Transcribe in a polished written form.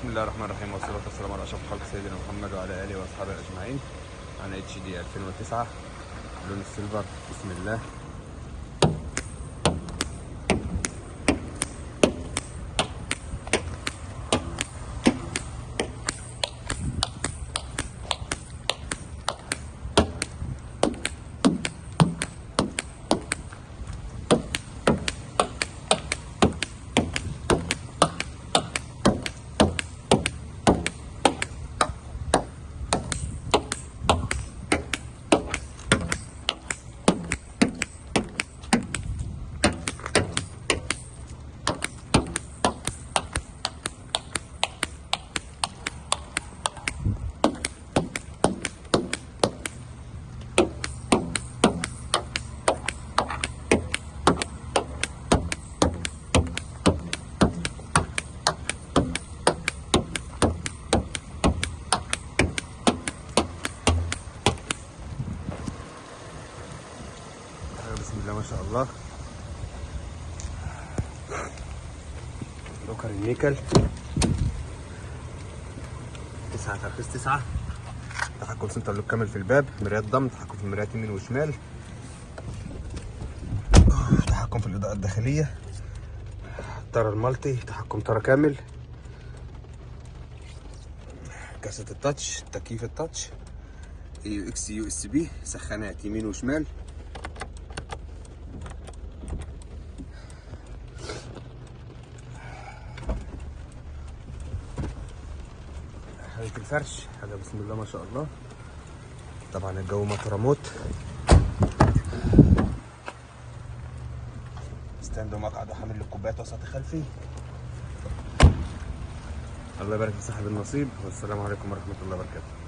بسم الله الرحمن الرحيم، والصلاة والسلام على أشرف خلق سيدنا محمد وعلى آله وأصحابه أجمعين. أنا HD 2009 لون ال silver. بسم الله. بسم الله ما شاء الله. لوكر النيكل 9 ترخيص 9، تحكم center lock كامل في الباب، مرايات ضم، تحكم في المرايات يمين وشمال، تحكم في الإضاءة الداخلية، طارة ال multi، تحكم طارة كامل، كاسة ال touch، تكييف ال touch، AUX USB، سخانات يمين وشمال. حاجة الفرش حاجة بسم الله ما شاء الله. طبعا الجو مطر موت. stand ومقعد وحامل للكوبايات وسط خلفي. الله يبارك في صاحب النصيب، والسلام عليكم ورحمة الله وبركاته.